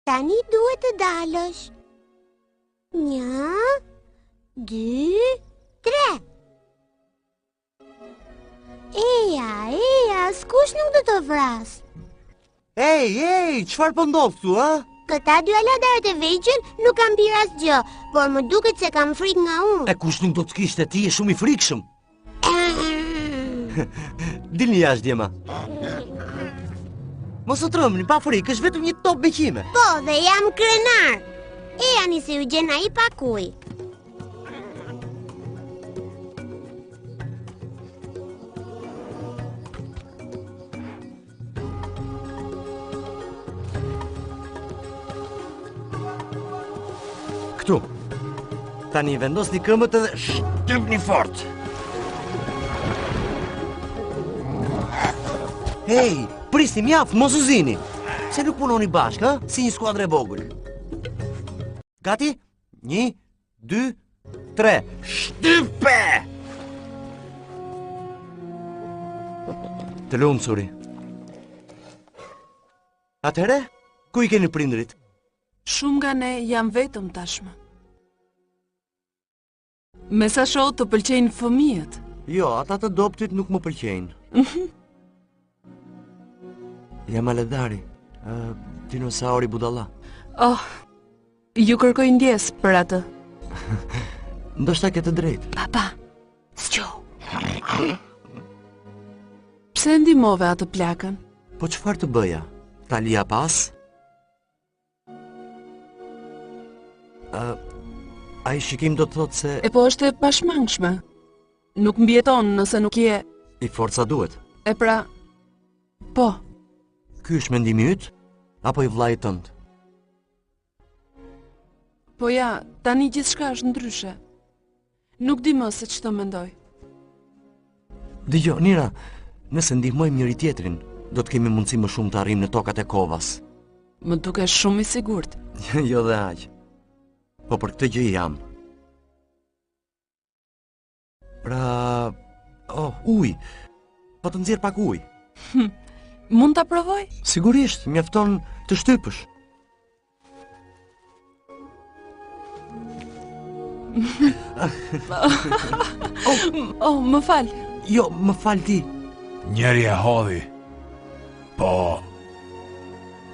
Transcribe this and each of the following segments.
Tani duhet të dalësh. Një, dy, tre. Eja, eja, askush nuk do të vrasë. Ej, ej, çfarë po ndodh këtu, a? Këta dy aladarët e vegjël nuk kanë pirë asgjë, por më duket se kanë frikë nga unë. E kush nuk do të kishte ti je shumë i frikshëm. Dilni jashtë djema. Mos u trembni, pa frikë, është vetëm një top me qime. Po, dhe jam krenar. Ejani se ju gjen ai pak ujë. Këtu. Tani vendosni këmbët edhe shtypni fort. Hej, prisni mjaft, mos u zini. Pse nuk punoni bashkë, ha? Si një skuadër e vogël. Gati? 1 2 3. Shtype! Të lumtë Suri. Atëherë, ku i keni prindërit? Shumë nga ne janë vetëm tashmë. Me sa shoh të pëlqejnë fëmijët. Jo, ata të dobëtit nuk më pëlqejnë. Mhm. Jam Aladari, uh, dinosauri budalla. Oh, Ju kërkoj ndjesë për atë. Ndoshta ke të drejtë. Papa, zgjohu. Pse e ndihmove atë plakën? Po çfarë të bëja? Ta lija pas? Uh, ai shikim do të thotë se... E po është e pashmangshme. Nuk mbijeton nëse nuk je... I fortë sa duhet. E pra, po. Ky është mendimi yt, apo i vëllait tënd? Po ja, tani gjithçka është ndryshe. Nuk di më se ç'të mendoj. Dëgjo, Nira, nëse ndihmojmë njëri-tjetrin, do të kemi mundësi më shumë të arrijmë në tokat e Kovas. Më dukesh shumë i sigurt. jo dhe aq. Po për këtë gjë jam. Pra, oh, ujë. Po të nxjerr pak ujë. Hm. Mund ta provoj? Sigurisht, mjafton të shtypësh. oh. oh, më fal. Jo, më fal ti. Njëri e hodhi. Po,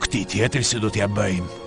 këtij tjetri si do t'ia bëjmë.